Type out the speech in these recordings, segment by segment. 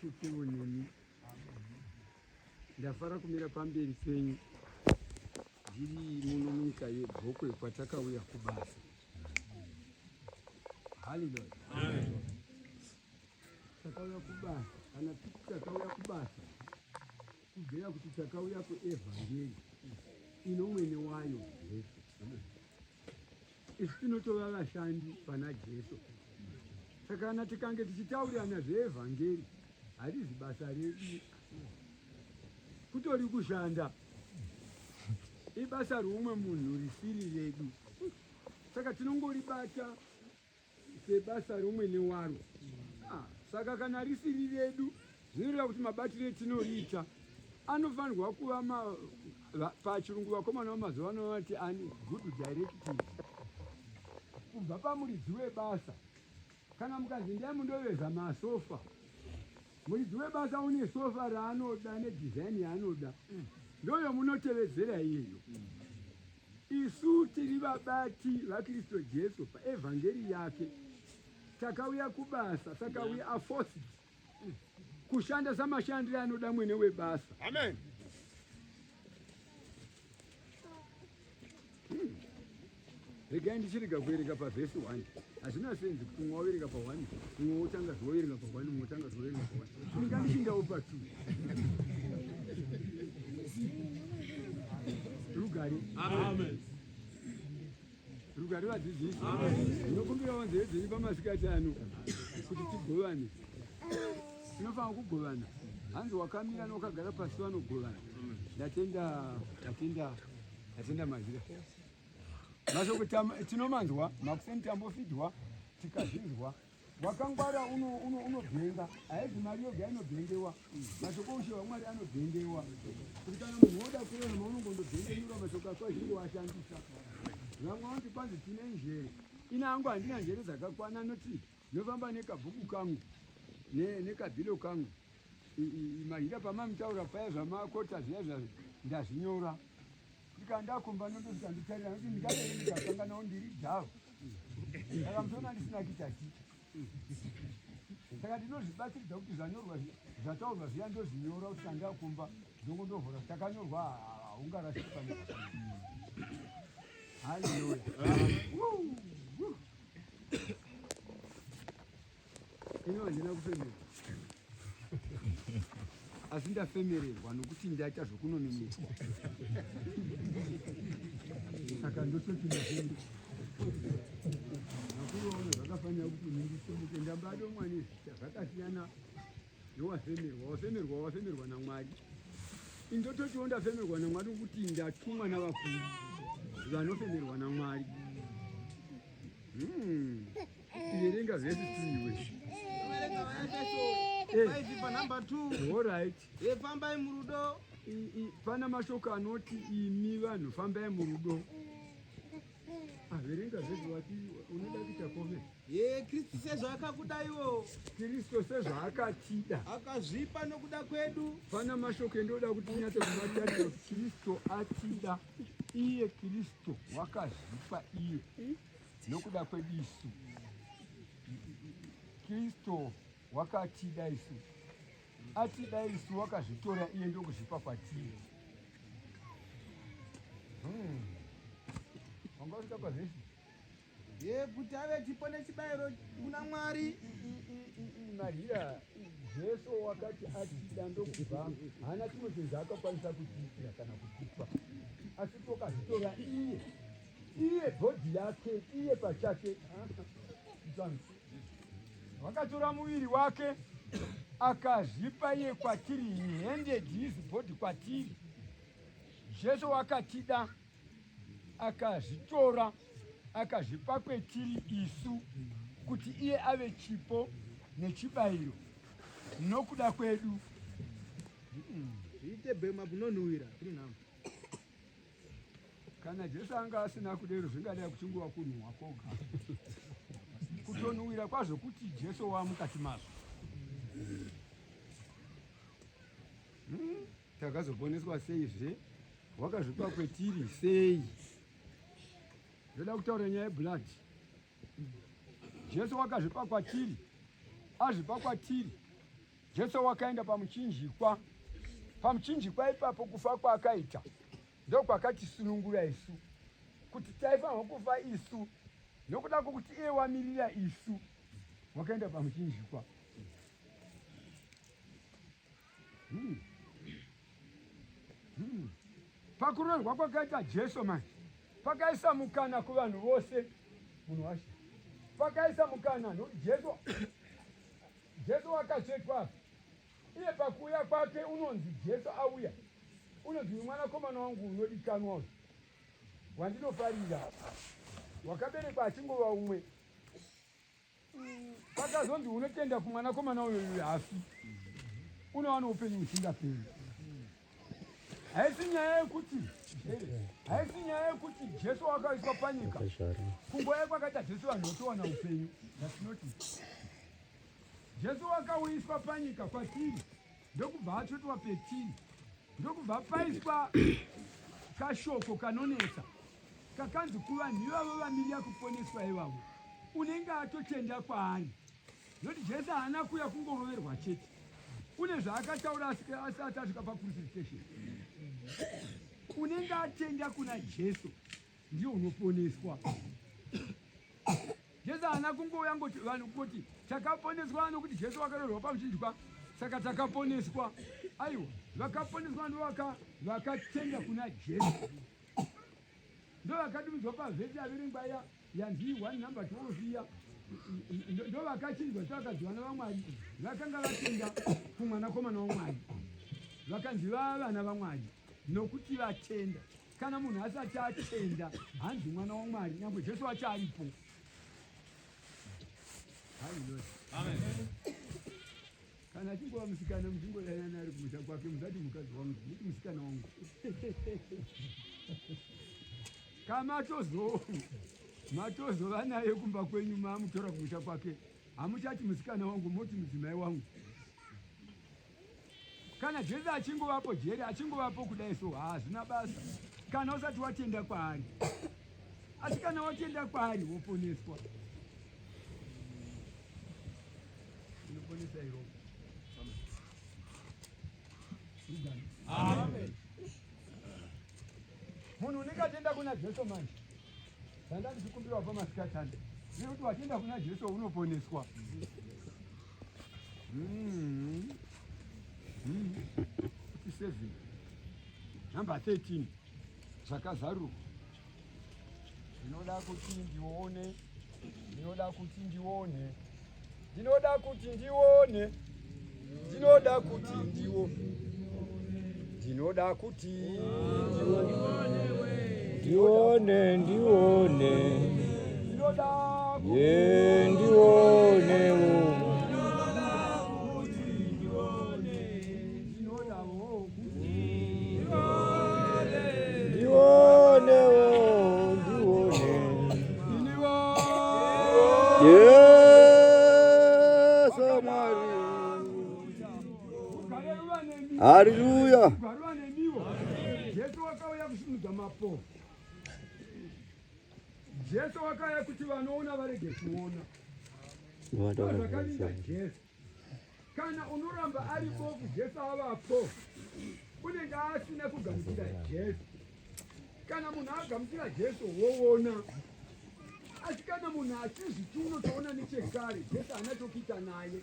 Titewo nemi. Ndafara kumira pamberi penyu ndiri muno munyika yeGokwe kwatakauya kubasa. Haleluya. Takauya kubasa. Kana titi takauya kubasa kubvira kuti takauya kuevhangeri inomwene wayo Jesu. Isu tinotova vashandi pana Jesu. Saka kana tikange tichitaurirana zveevhangeri, harizi basa redu, kutori kushanda. Ibasa roumwe munhu risiri redu. Saka tinongoribata sebasa romwene waro. Ah, saka kana risiri redu zvinoreva kuti mabatiro etinoriita anofanirwa kuva pachirungu vakomana vamazuva ano vanoti ani good directive kubva pamuridzi webasa. Kana mukanzi ndiyai mundoveza masofa, muridzi webasa une sofa raanoda nedhizaini yaanoda, ndoyomunotevedzera iyeyo. Isu tiri vabati vaKristu Jesu paevhangeri yake. Takauya kubasa, saka we are forced kushanda samashandire anoda mwene webasa. Amen. Regai ndichirega kuverenga pavhesi 1. Hazvina senzi kuti umwe waverenga pa 1, umwe wotanga zvoverenga pa 1, umwe wotanga zvoverenga pa 1. Ndinga ndichindawo pa 2. Rugare. Amen. Rugare vadzidzisi. Ndinokumbirawo nzeve dzenyu pamasikati ano kuti tigovane. Tinofanira kugovana. Hanzi wakamira newakagara pasi vanogovana. Ndatenda, ndatenda, ndatenda mazira. Mashoko tinomanzwa makuseni tambofidwa tikazvinzwa. Wakangwara unobhenga, haizi mari yoga inobhengewa. Mashoko ushe waMwari anobhengewa. Kuti kana munhu woda kurarama unongondobhengenyura mashoko ako azhinji washandisa. Vamwe vanoti kwanzi tine njere. Ini hangu handina njere dzakakwana noti ndinofamba nekabhuku kangu nekabhilo kangu. Mahira pamamitaura paya zvamakota zviya ndazvinyora. Ndikaenda kumba nondosvika ndotarira nokuti ndingadai ndikakanganawo ndiri dhava. Saka mutoona ndisina kuita ticha. Saka ndinozvibatsiridza kuti zvanyorwa zvataurwa zviya ndozvinyora kuti kana ndakumba ndongondovhura takanyorwa haungarashiki pane Hallelujah. Ini handina kufemerwa asi ndafemererwa nokuti ndaita zvokunonomerwa saka ndototi ndafemerwa vakuru vaona zvakafanira kuti ndisimuke ndambadomwa nezita zvakasiyana nowafemerwa wafemerwa wafemerwa namwari indototiwo ndafemerwa namwari nokuti ndatumwa navakuru vanofemerwa namwari hmm. Verenga vhesi 2 iwe. Verenga Efeso 5 pa number 2. All right. Ye fambai murudo. Pana mashoko anoti imi vanhu fambai murudo. Ah, verenga vhesi wati unoda kuita kome. Ye Kristu sezvaakakudaiwo. Kristu sezvaakatida. Akazvipa nokuda kwedu. Pana mashoko endoda kuti nyatse kumatarira kuti Kristu atida. Iye Kristu wakazvipa iye. Nokuda kwedu isu Kristu wakatida isu, atida isu wakazvitora iye ndokuzvipa kwatiri. Hmm. Wanga usvika pavhesi ye kuti ave chipo nechibayiro kuna Mwari. Marira, Jesu wakati atida ndokubva haana chimwe chinhu chaakakwanisa kutiitira kana kutipa, asi wakazvitora iye iye bhodhi yake iye pachake vakatora muviri wake akazvipa iye kwatiri he handed his body kwatiri jesu wakatida akazvitora akazvipa kwetiri isu kuti iye ave chipo nechibayiro nokuda kwedu zviite bhema kunonhuwira tiri nhamo Kana Jesu anga asina kudero zvingadai kuchingova kunhuhwa koga. Kutonhuwira kwazvo kuti Jesu wamukati mazvo. Hmm, takazoponeswa seizve? Wakazvipa kwetiri sei? Ndoda kutaura nyaya yeblood. Jesu wakazvipa kwatiri, azvipa kwatiri. Jesu wakaenda pamuchinjikwa. Pamuchinjikwa ipapo kufa kwaakaita ndokwakatisunungura isu kuti taifanirwa kufa isu nokuda kwokuti iye wamirira isu wakaenda pamuchinjikwa. Pakurorwa kwakaita Jesu manje pakaisa mukana kuvanhu vose munhu washe pakaisa mukana nokuti Jesu Jesu wakatsvetwa apa iye pakuuya kwake unonzi Jesu auya unonzi uyu mwanakomana wangu unodikanwa uyu wandinofarira wakaberekwa achingova umwe Pakazonzi unotenda kumwanakomana uyo uyu hafi, unowana upenyu husingaperi. Haisi nyaya yekuti haisi nyaya yekuti Jesu wakaiswa panyika kunguva yekwakaita Jesu vanhu votowana upenyu. That's not it. Jesu wakauyiswa panyika kwatiri ndokubva atsvetwa petiri ndokubva paiswa kashoko kanonetsa kakanzi kuvanhu ivavo vamirira kuponeswa ivavo unenge atotenda kwaari nokuti Jesu haana kuuya kungoroverwa chete une zvaakataura asati asvika pacrucifixion unenge atenda kuna Jesu ndiye unoponeswa Jesu haana kungouya ngoti vanhu kungoti takaponeswa nokuti Jesu wakarorwa pamuchinjikwa saka takaponeswa aiwa vakaponeswa ndo vakatenda kuna Jesu ndo vakadumidzwa pavhesi yaverengwa iya yanzi 1 number 12 iya ndo vakachinjwa vakanzi vana vamwari vakanga vatenda kumwanakomana wamwari vakanzi vava vana vamwari nokuti vatenda kana munhu asati atenda hanzi mwana wamwari nyangwe jesu wacho aripo kana achingova musikana muchingodanana ari kumusha kwake musati mukadzi wangu muti musikana wangu kamatozo matozova naye kumba kwenyu mamutora kumusha kwake hamuchati musikana wangu moti mudzimai wangu kana Jesu achingovapo jeri achingovapo kudai so hazvina basa kana usati watenda kwaari asi kana watenda kwaari woponeswa unoponesa iroko Amen. Munhu unenge atenda kuna Jesu manje zvanda ndichikumbirwa pamasikati ano nekuti watenda kuna Jesu unoponeswa. 57 number 13 zvakazarurwa ndinoda kuti ndione ndinoda kuti ndione ndinoda kuti ndione ndinoda kuti ndione ndinoda kuti ndione ndione ye ndionewo ndionewo ndione Yesu Mwari Haleluya. Jesu wakauya kusimudza mapofu. Jesu wakauya kuti vanoona varege kuona. Zvakavinga Jesu. Kana unoramba ari bofu Jesu avapo, unenge asina kugamuchira Jesu. Kana munhu agamuchira Jesu woona. Asi kana munhu achizviti unotoona nechekare, Jesu haana chokuita naye.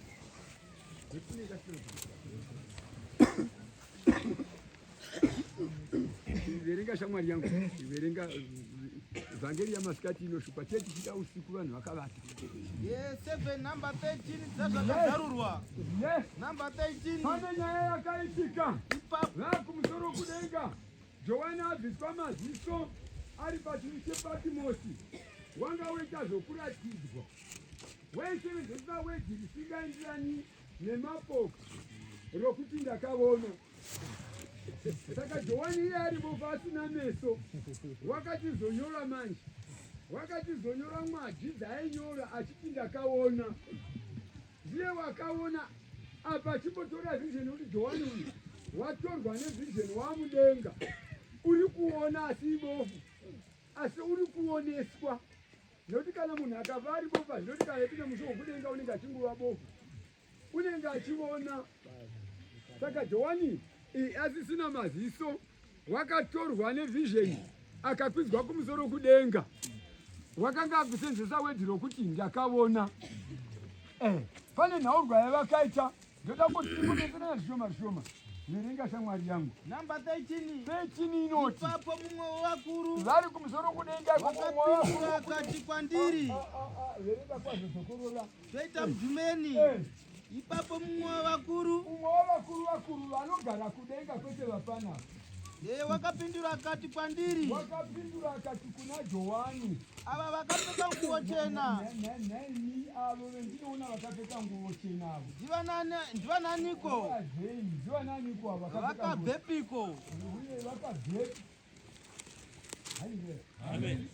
Verenga shamwari yangu, verenga vhangeri yamasikati inoshupa chete tichida usiku vanhu vakavata. Yes, 7 number 13 dzazvakazarurwa. Yes. Number 13. Pane nyaya yakaitika. Vakumusoro kudenga. Johani abviswa maziso ari pachuru chePatimosi wanga woita zvokuratidzwa. Waisevenzesa wedhi risingaenderani nemapoka rokuti ndakavona. Saka Johani iye ari bofu asina meso wakachizonyora manje, wakachizonyora mwadzi dzaainyora achiti ndakaona. Ndiye wakaona apa achimbotora vision kuti Johani uyu watorwa nevision wamudenga uri kuona asi ibofu asi uri kuoneswa nekuti kana munhu akava ari bofu hazvinoti kana ipinda musi wokudenga unenge achingova bofu. Unenge achiona. Saka Johani asisina maziso wakatorwa nevision akakwidzwa kumusoro kudenga. Wakanga akusenzesa wedhi rokuti ndakaona. Eh, pane nhaurwa yavakaita ndoda kuti tingobeserana zvishoma zvishoma. Verenga shamwari yangu. Namba 13. 13 inoti. Ipapo mumwe wevakuru vari kumusoro kudenga wakapindura akati kwandiri. Ah, ah, ah, verenga kwazvo dzokorora. Toita mudhumeni. Eh. Ipapo mumwe wevakuru Umwe wavakuru vakuru vanogara kudenga kwete vapana. Eh, wakapindura akati kwandiri. Wakapindura akati kuna Johani. Ava vakapfeka nguo chena. Nhaimi avo vendinoona vakapfeka nguo chena avo. Ndivananiko? Vazei, ndivananiko avo vakapfeka nguo? Vakabvepiko? Uye vakabvepi? Haleluya. Amen.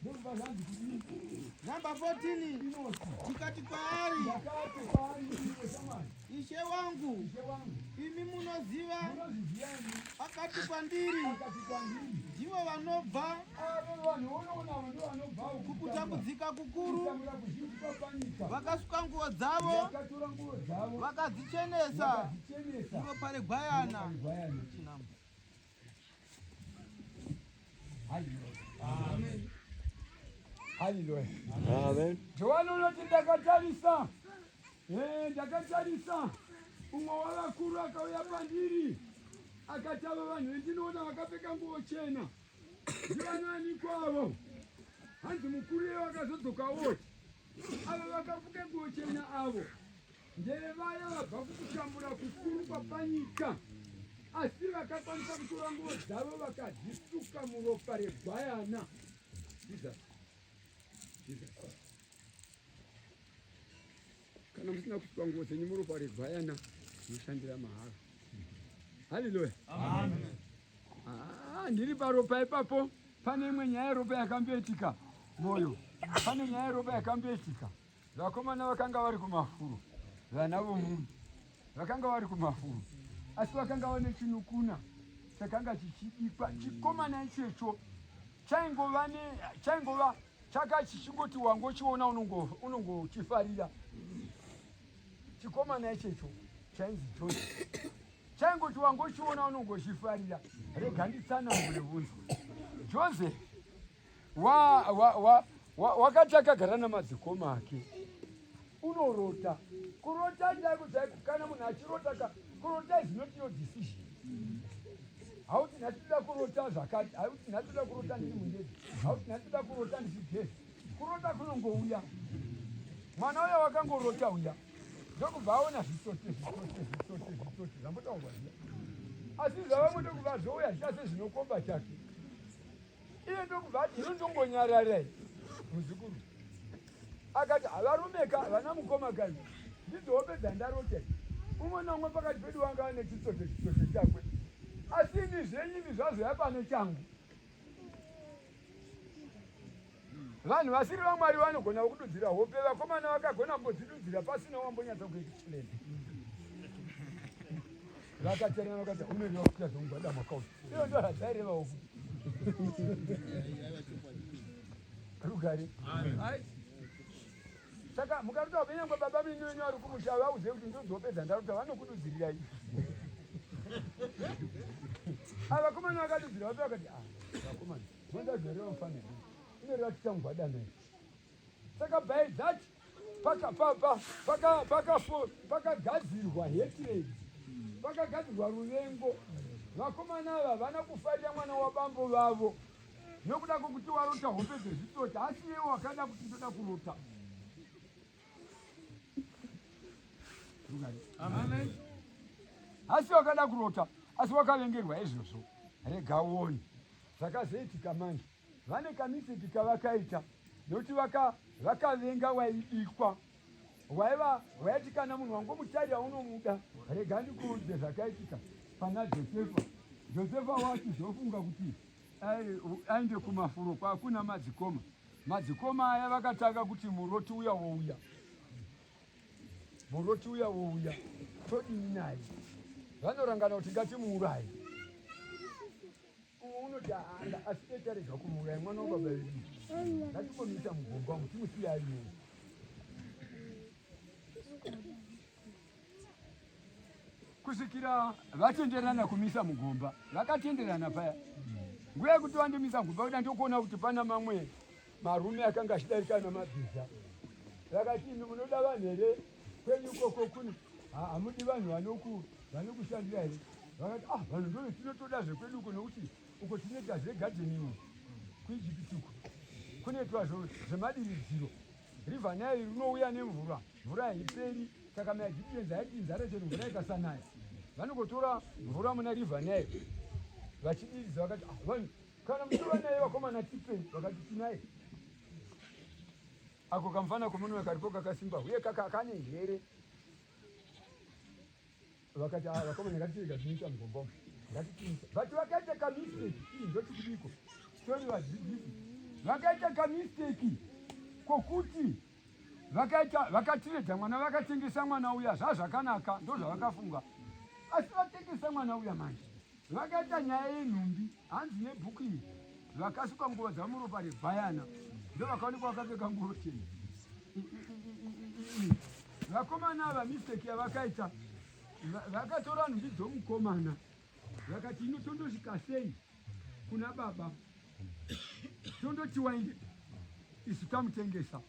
Ndokubva zvanzi kudii? Namba 14. Inoti. Tikati kwaari. Ndakati kwaari iwe shamwari. Ishe wangu. Ishe wangu. Imi munoziva. Munozviziva imi. Akati kwandiri. Akati kwandiri. Ndivo vanobva. Avo vanhu unoona avo ndivo vanobva kukutambudzika kukuru. Kutambura kuzhinji kwapanyika. Vakasuka nguo dzavo. Vakatora nguo dzavo. Vakadzichenesa. Vakadzichenesa. Muropa regwayana. Regwayana. Hallelujah. Hallelujah. Amen. Johani unoti ndakatarisa. Eh, ndakatarisa. Umwe wavakuru akauya pandiri. Akati ava vanhu vendinoona vakapfeka nguo chena. Ndivanani kwavo? Hanzi mukuru iye wakazodzoka woti. Ava vakapfeka nguo chena avo. Ndevaya vabva kukutambura kukuru kwapanyika. Asi vakakwanisa kutora nguo dzavo vakadzisuka muropa regwayana. Jesus. Jesus. Kana musina kusuka nguo dzenyu muropa regwayana, munoshandira mahara. Haleluya. Amen. Ah, ndiri paropa ipapo pane imwe nyaya yeropa yakamboitika moyo. Pane nyaya yeropa yakamboitika. Vakomana vakanga vari kumafuro, vana vomunhu vakanga vari kumafuro, asi vakanga vane chinukuna chakanga chichibikwa. Chikomana ichecho chaingova ne chaingova chaka chichingoti wangochiona unongochifarira. Chikomana ichecho chainzi Joseph. Chaingoti wangochiona unongochifarira. Rega nditsanangure unzwe. Joseph wakati akagara namadzikoma ake unorota. Kurota chaiko chaiko kana munhu achirota ka kurota is not your decision. Hauti nhasi toda kurota zvakati, hauti nhasi toda kurota ndiri mundege, hauti nhasi toda kurota ndichigeza. Kurota kunongouya. Mwana uya wakangorota uya ndokubva aona zvitsote zvitsote zvitsote zvitsote zvambotaurwa zviya, asi zvavamwe ndokubva zvouya zviita sezvinokomba chake. Iye ndokubva ati hino ndongonyararai muzukuru. Akati havarumeka vana mukoma kani ndidzo hope dzandarota umwe naumwe pakati pedu wanga ane chitsote chitsote chakwe, asi ini zvenyu imi zvazoya pane changu. Vanhu vasiri vaMwari vanogona kududzira hope, vakomana vakagona kumbodzidudzira pasina wambonyatsa kuexplain. Vakaterana vakati unoreva kuti azongwada makauti. Iyo ndo zvadzairevawo futi. Rugare. Saka mukarota kunyangwe baba venyu venyu vari kumusha vauze kuti ndodzihope dzandarota vanokududzirirai. Ava vakomana vakadudzira hope vakati ah vakomana zvonda zvoreva mufanira inoreva tichangwadana. Saka by that pakagadzirwa hatred, pakagadzirwa ruvengo. Vakomana ava havana kufarira mwana wabambo vavo nokuda kwokuti warota hope dzezvitsotsi, asi iye wakada kuti ndoda kurota. Amen. Asi wakada kurota, asi wakavengerwa izvozvo. Rega uone zvakazoitika manje. Vane kamiseki kavakaita nokuti vakavenga waibikwa waiva waiti kana munhu wangomutarira unomuda. Rega ndikuudze zvakaitika pana Josefa. Josefa wachizofunga kuti aende kumafuro kwakuna madzikoma. Madzikoma aya vakatanga kuti muroti uya wouya, muroti uya wouya, todini naye? Vanorangana kuti ngatimuuraye. Umwe unoti anga asi tetarega kumuuraya mwana wababa vedu, ngatimbomuisa mugomba umu timusiye arimo. Kusvikira vatenderana kumisa mugomba. Vakatenderana paya. Nguva yekuti vandimisa mugomba kuda ndokuona kuti pana mamwe marume akanga achidarika namabhiza. Vakati imi munoda vanhu here kwenyu ikoko kune hamudi vanhu vanoku vanokushandira here? Vakati ah vanhu ndove tinotoda zvekwedu uko nokuti uko tinoita zvegadhening kuIjipiti uko kunoitwa zvemadiridziro. River Nile rinouya nemvura, mvura haiperi. Saka maEgyptians aiti inzara chero mvura ikasanaya vanongotora mvura muna River Nile vachidiridza. Vakati ah, vanhu kana muchiva naye vakomana tipei. Vakati tinaye ako kamfana komunwe kariko kakasimba uye kaka kane njere. Vakati ah, vakomana ngatirega tinoita mugomba umu, ngatitiisa. But vakaita kamistake iyi ndochikudiko tori vadzidzisi vakaita kamistake kokuti vakaita vakatiredza mwana vakatengesa mwana uya zvazvakanaka ndozvavakafunga asi vatengesa mwana uya manje vakaita nyaya yenhumbi hanzi nebhuku iri vakasuka nguva dzamuropa regwayana ndovakaonekwa vakapfeka nguvo chena. Vakomana ava mistake yavakaita vakatora nhumbi dzomukomana vakati ino tondosvika sei kuna baba tondoti waende isu tamutengesa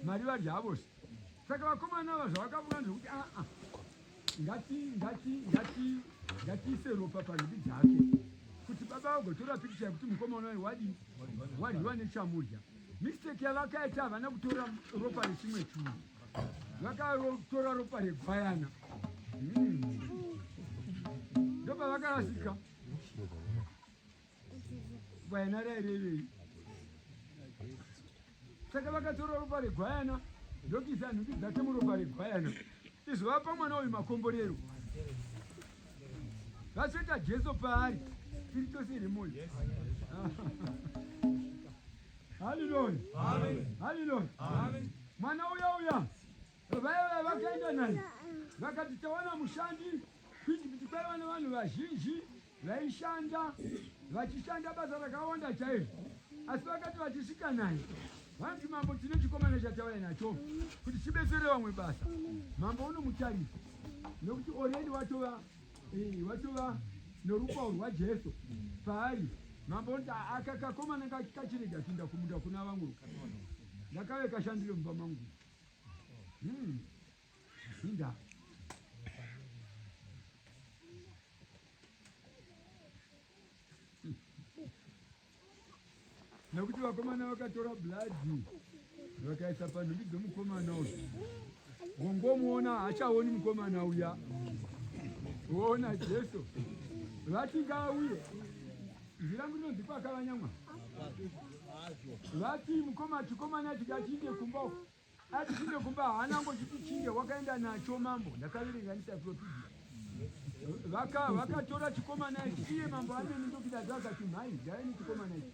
mari vadya havose. Saka vakomana ava zvavakafunga ndezvekuti aa ngati ngati ngati ngatiise ropa panhumbi dzake kuti baba vagotora pikicha yekuti mukomana wayo wadii wadyiwa nechamudya. Mistake yavakaita havana kutora ropa rechimwe chinhu, vakatora ropa regwayana. Ndopavakarasika. Gwayana rairevei? Saka vakatora ropa regwayana ndokuisa nhumbi dzake muropa regwayana. Izvo vapa mwana uyu makomborero. Vasoita Jesu paari. Tiri tose here moyo? Hallelujah. Amen. Hallelujah. Amen. Mwana uya uya vaya vaya vakaenda naye vakati tawana mushandi kuIjipiti kwaiva nevanhu vazhinji vaishanda vachishanda basa rakawanda chaizvo asi vakati vachisvika naye vanoti mambo tine chikomana chatauya nacho kuti chibetsere vamwe basa. Mambo unomutarisa nokuti already watova watova norupawo rwaJesu paari. Mambo unoti aka kakomana kachirega kuinda kumunda kuna vamwe ndakave kashandire mumba mangu. Inda. Nekuti vakomana vakatora blood vakaisa panhumbi dzomukomana uyu, wongomuona haachaoni mukomana uya, woona Jesu. Vati ngaauye, izwi rangu rinonzi kwakavanyamwa. Vati mukoma chikomana chikachinde kumba uko Ati chinde kumba haana ngochiti chinde wakaenda nacho mambo ndakaverenga encyclopedia. Vaka vakatora chikomana ichi iye mambo amene ndokida akati mhai garai nechikomana ichi.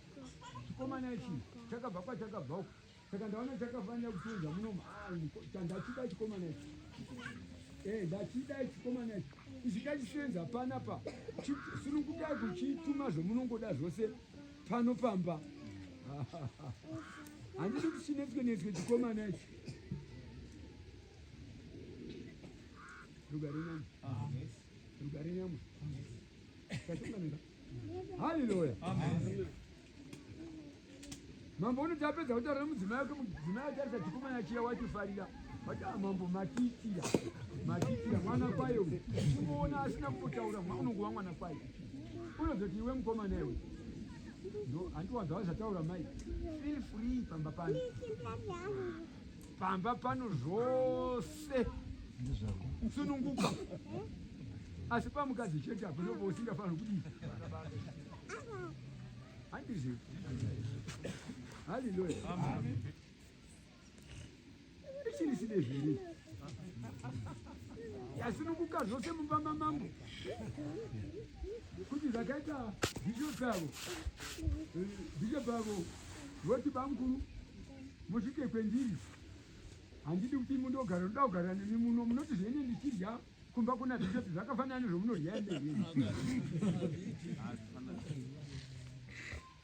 Chikomana ichi chakabva kwachakabva uko. Saka ndaona chakafanira kutunza muno ndachida chikomana ichi. Eh ndachida chikomana ichi. Ichi kachisenza panapa. Sunungukai kuchituma zvomunongoda zvose pano pamba. Handisi kuti chinetswe netswe chikomana ichi. Rugare nyama. Rugare nyama. Kashonganeka. Hallelujah. Amen. Mambo unoti apedza kutaura nemudzimai wake, mudzimai atarisa chikomana chiya wachifarira. Vati ah, mambo matiitira. Matiitira mwana kwaye uyu. Chingoona asina kumbotaura unongova mwana kwaye. Unozoti iwe mukomana iwe. Ndo handiwanza zvataura mai. Feel free pamba pano. Pamba pano zvose sununguka. Asi pamukadzi chete apo ndipo usingafaniri kudii. Handizvo. Hallelujah. Amen. Ichiri sidezviri. Yasununguka zvose mumba mamambo. Kuti zvakaita bishop avo. Bishop avo voti bamukuru musvike kwendiri. Handidi kuti mundogara ndoda kugara nemi muno munoti zvene ndichidya kumba kuna bishop zvakafanana nezvomunorya ende here.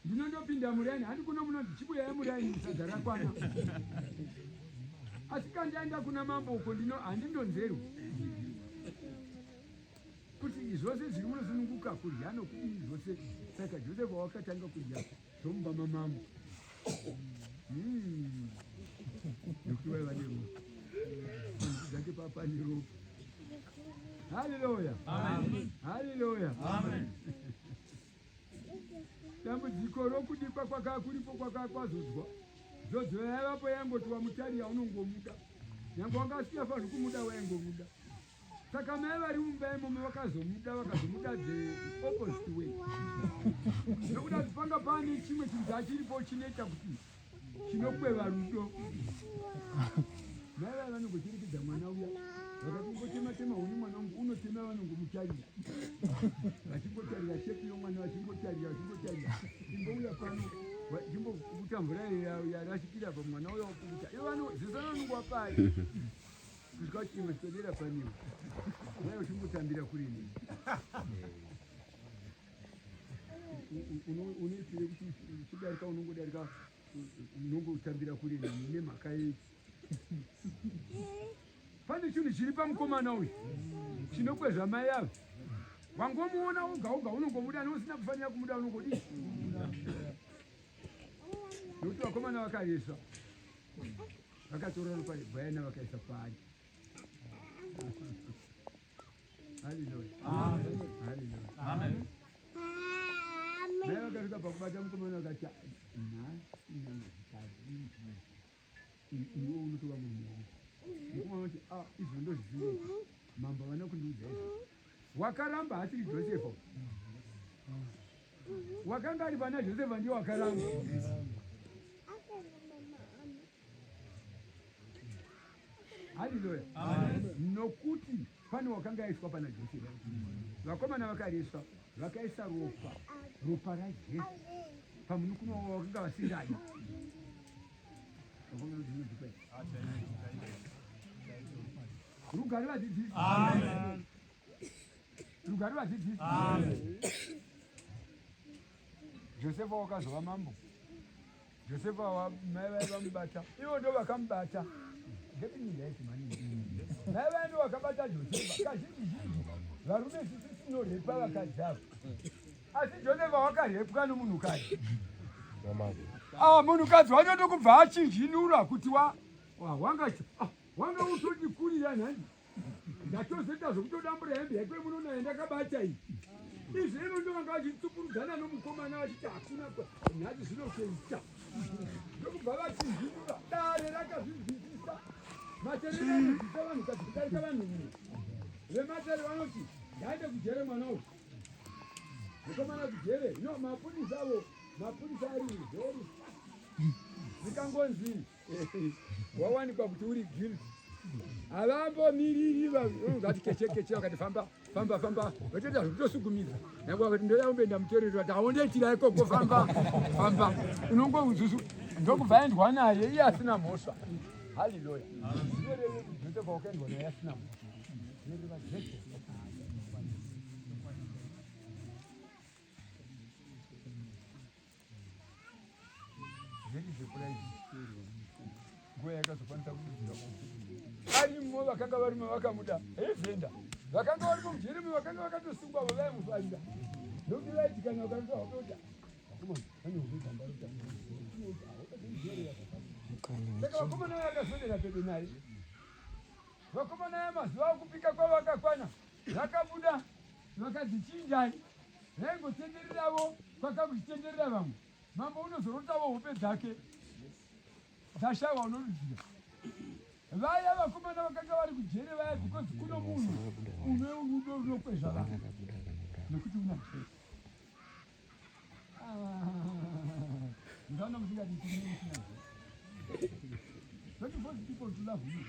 Ndinondopinda muraini handi kuno munonzi chibuyai muraini sadza rakwana. Asi kandaenda kuna mambo uko ndino handindonzerwi. Zvose zviri munosununguka kudya nokudii zvose. Saka Josefa wakatanga kudya zvomumba mamambo. Nekuti vaiva neropa. Dzake papa neropa. Haleluya. Haleluya. Dambudziko rokudikwa kwakaa kuripo kwakaa kwazodzwa. Zodzo yaivapo yaingoti wamutarira unongomuda. Nyange wanga asingafaniri kumuda waingomuda. Saka mai vari mumba imomo vakazomuda vakazomuda the opposite way. Nekuda kuti panga pane chimwe chinhu chachiripo chinoita kuti chinokweva rudo. Mai vaya vanongocherekedza mwana uya vakati ungotema tema huni mwana wangu unotema vanongomutarira vachingotarira shepi yomwana vachingotarira vachingotarira imbouya pano chimbokuta mvura yarashikira pa mwana uya wakukuta ivo vano ziso vanongowapai kusvika kuti imwe swedera panewe uya uchimbotambira kuri nini unoitire kuti uchidarika unongodarika unongotambira kuri nini nemhaka yei pane chinhu chiri pamukomana uyu chinokwezva mai ava wangomuona woga woga unongomuda neusina kufanira kumuda unongodii nokuti vakomana vakaresva vakatora ropa regwayana vakaisa paari. Haleluya. Haleluya. Amen. Mai vakasvika pakubata mukomana vakati nhasi nyama dzikazhinji iwe unotova munhu wangu. Mukomana vati ah izvo ndozviziva mambo havana kundiudza izvo. Wakaramba asiri Josefa. Wakanga ari pana Josefa ndiye wakaramba. Haleluya. Nokuti pane wakanga aiswa pana Josefa. Vakomana vakareswa vakaisa ropa, ropa raJesu pamunukuna wavo wakanga vasingadi. Rugare vadzidzisi. Amen. Rugare vadzidzisi. Amen. Josefa wakazova mambo. Josefa mai vai vamubata. Ivo ndo vakamubata. Getting me right mani. Mai vai ndo vakabata Josefa. Kazhinji zhinji varume sisi tinorepa vakadzi ava. Asi Josefa wakarepwa nomunhukadzi. Ah, munhukadzi wacho ndokubva achinjinura kuti wa wanga ah, wanga utotikurira nhandi ndatozoita zvekutodambura hembe yake munoona yandakabata iyi izvi ino ndo vanga vachitsukurudzana nomukomana vachiti hakuna nhasi zvinotoita ndokubva vachinjinura dare rakazvinzwisisa materere anozvisa vanhu kadzi kudarika vanhu mumwe vematare vanoti ngaende kujere mwana uyu mukomana kujere no mapurisa avo mapurisa ari very zvikangonzi wawanikwa kuti uri guilty havambomiriri vati keche keche vakati famba famba famba vatoita zvekutosugumidza nyange vakati ndoda kumboenda mutorero vati haundoitira ikoko famba famba unongouzuzu ndokubva aendwa naye iye asina mhosva haleluya zvinoreve kuti josefa wakaendwa naye asina mhosva zvinoreva jesu. Nguva yakazokwanisa kududzira arimo vakanga varimo vakamuda hevhenda vakanga varimo mujeremi vakanga vakatosungwa vo vaimufarira nokuti vaiti kana vakatoa saka vakomana vakaswedera pedo naye vakomana aya mazuva okupika kwavo akakwana vakabuda vakadzichinjai Vaingotendereravo kwakakuchitenderera vamwe. Mambo unozorotavo hope dzake dzashaiwa unorudzira. Vaya vakomana vakanga vari kujere vaya because kuno munhu une rudo runokwezva vanhu nekuti una Jesu. Ah, ndikaona musingadi musina Jesu. Don't force people to love you.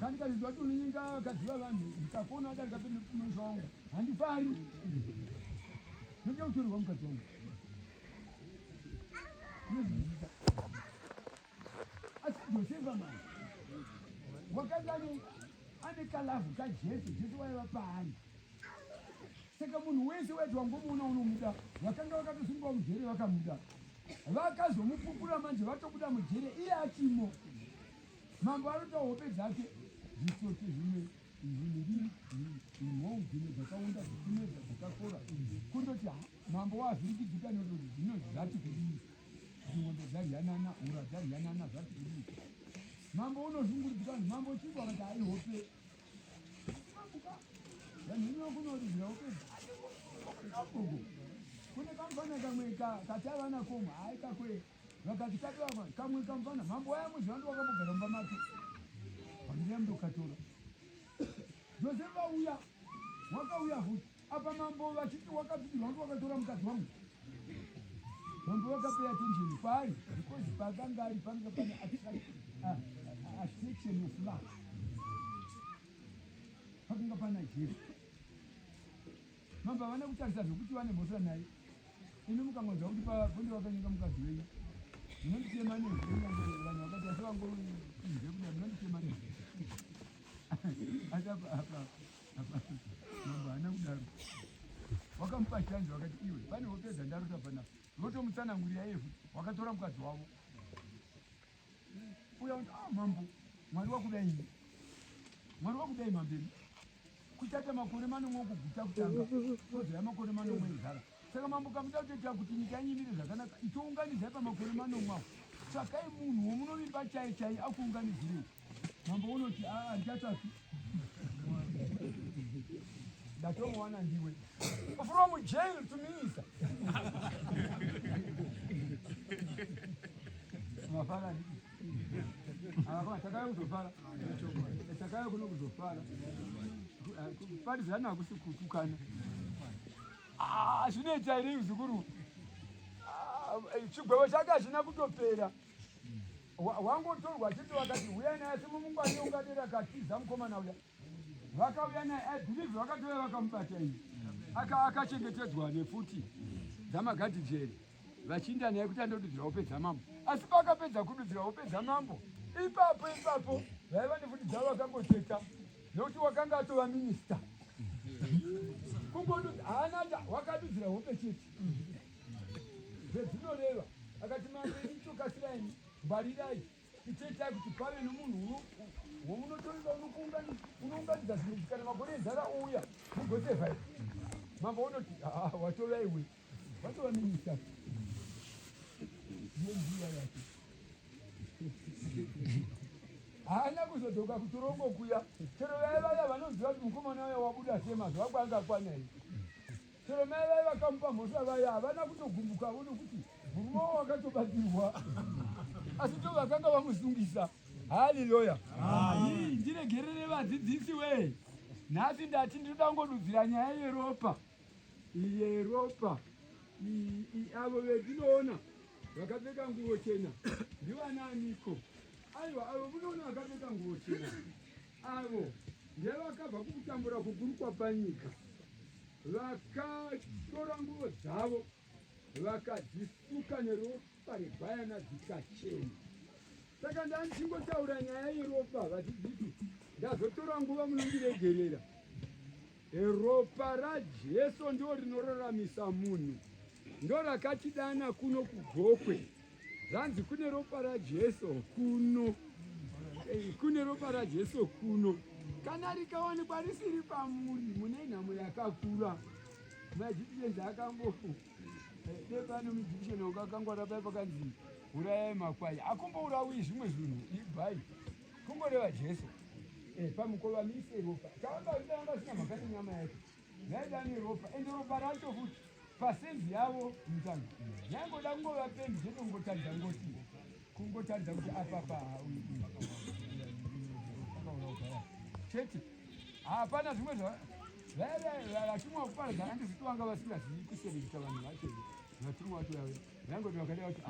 Kandi kazvinzwa kuti unonyenga vakadzi vavanhu ndikakuona wadarika pemumusha wangu handifari. Ndoda kutorerwa mukadzi wangu. Unozvinzwisisa. Asi Josefa manje wakanga ane kalavhu kaJesu, Jesu waiva paari. Saka munhu wese waiti wangomuona unomuda, vakanga vakatosungwa mujere vakamuda. Vakazomupupura manje vatobuda mujere iye achimo. Mambo anotaura hope dzake zvitsotsi zvimwe zvimhou. dzakaunda dzichimedza dzakakora. Kundoti mambo wavhirikidzika nekuti zvino zvati kudii, kuti ng'ombe dzaryanana, hura dzaryanana, zvati kudii. Mambo unoshungurudzika, mambo chingwa akati aihope vanhu ino kunoridzira hope agogo. Kune kamufana kamwe katava nakomwe haikakwe vakati katova kamwe kamufana, mambo waya muziva ndo wakambogara mumba make vandiya mutokatora. Josefa uya wakauya futi apa, mambo vachiti wakapikirwa ndi wakatora mukadzi wangu. Mambo vakapay attention kwaari because paakanga ari panga pane attraction of love, pakanga pana Jesu. Mambo havana kutarisa zvokuti vane mhosva naye. Imi mukangonzwa kuti paponde wakanyenga mukadzi wenyu, munonditema nezvi. Vanhu vakati asi vangoinze kudai, munonditema nezvi. Asi apa mambo haana kudaro, wakamupa chanzi, vakati iwe pane hope dzandarota panapa, votomutsanangurira iye futi wakatora mukadzi wavo uya. Kuti ah, mambo, Mwari wakudai, Mwari wakudai mamberi kuchata makore manomwe okuguta kutanga, kozoya makore manomwe enzara. Saka mambo kamuda kutoita kuti nyika yenyu imire zvakanaka, itounganidzai pamakore manomwe apo, tsvakai munhu womunovimba chai chai akuunganidzirei. Mambo unoti aa, ndichatsvaki, ndatomuwana, ndiwe, from jail to minister. Mafara, takauya kuzofara, takauya kuno kuzofara. Kuparidzana hakusi kutukana. Zvinoita here muzukuru? Chigwevo chake hachina kutopera, wangotorwa chete, vakati huyai naye, asi mumungwani ungadera katiza mukomana uya. Vakauya naye, I believe vakatouya vakamubata iyi, akachengetedzwa nepfuti dzamagadhijeri, vachiinda naye kuti andodudzira hope dzamambo. Asi paakapedza kududzira hope dzamambo, ipapo ipapo vaiva nepfuti dzavo vakangoteta, nokuti wakanga atova minista. Kungodudza haana, wakadudzira hope chete zvedzinoreva. Akati, mambo, itokasirai, ngwarirai, itoitai kuti pave nomunhu womunotoreva unounganidza zvinhu, kana makore enzara ouya mugosevha. Mambo unoti watova iwe, watova minista nenguva yake. Haana kuzodzoka kutorongo kuya. Chero vaya vaya vanoziva kuti mukomana uya wabuda semazuva kwanga akwana iyi, chero mai vai vakamupa mhosva vaya havana kutogumbukawo, nokuti murume wavo wakatobatsirwa, asi to vakanga vamusungisa. Haleluya! Ndiregerere vadzidzisi wee, nhasi ndati ndinoda kungodudzira nyaya yeropa, yeropa. Avo vendinoona vakapfeka nguo chena ndivananiko? Aiwa, avo munoona vakapfeka nguo chena avo ndevakabva kukutambura kukuru kwapanyika, vakatora nguo dzavo vakadzisuka neropa regwayana dzikachena. Saka ndandichingotaura nyaya yeropa, vadzidzisi, ndazotora nguva, munondiregerera. Ropa raJesu ndo rinoraramisa munhu, ndo rakatidana kuno kuGokwe. Zvanzi kune ropa raJesu kuno, kune ropa raJesu kuno. Kana rikawanikwa risiri pamuri, mune nhamo yakakura. MaEgyptians akambo depano muEgyptian wakakangwara pai pakanzi urayai makwai, akumbourawi zvimwe zvinhu, ibhai kungoreva Jesu. Pamukova mise ropa, tavanga vasina mhaka nenyama yacho, vaida neropa. Ende ropa racho futi pasenzi yavo mutano yaingoda kungova pendi chete, kungotaridza ngoti kungotaridza kuti apapa chete, hapana zvimwe. Vatumwa kuparadza handiziti vanga vasingazivi kuserekita vanhu vacho. Vatumwa vacho vaingoti vakadai kuti ah.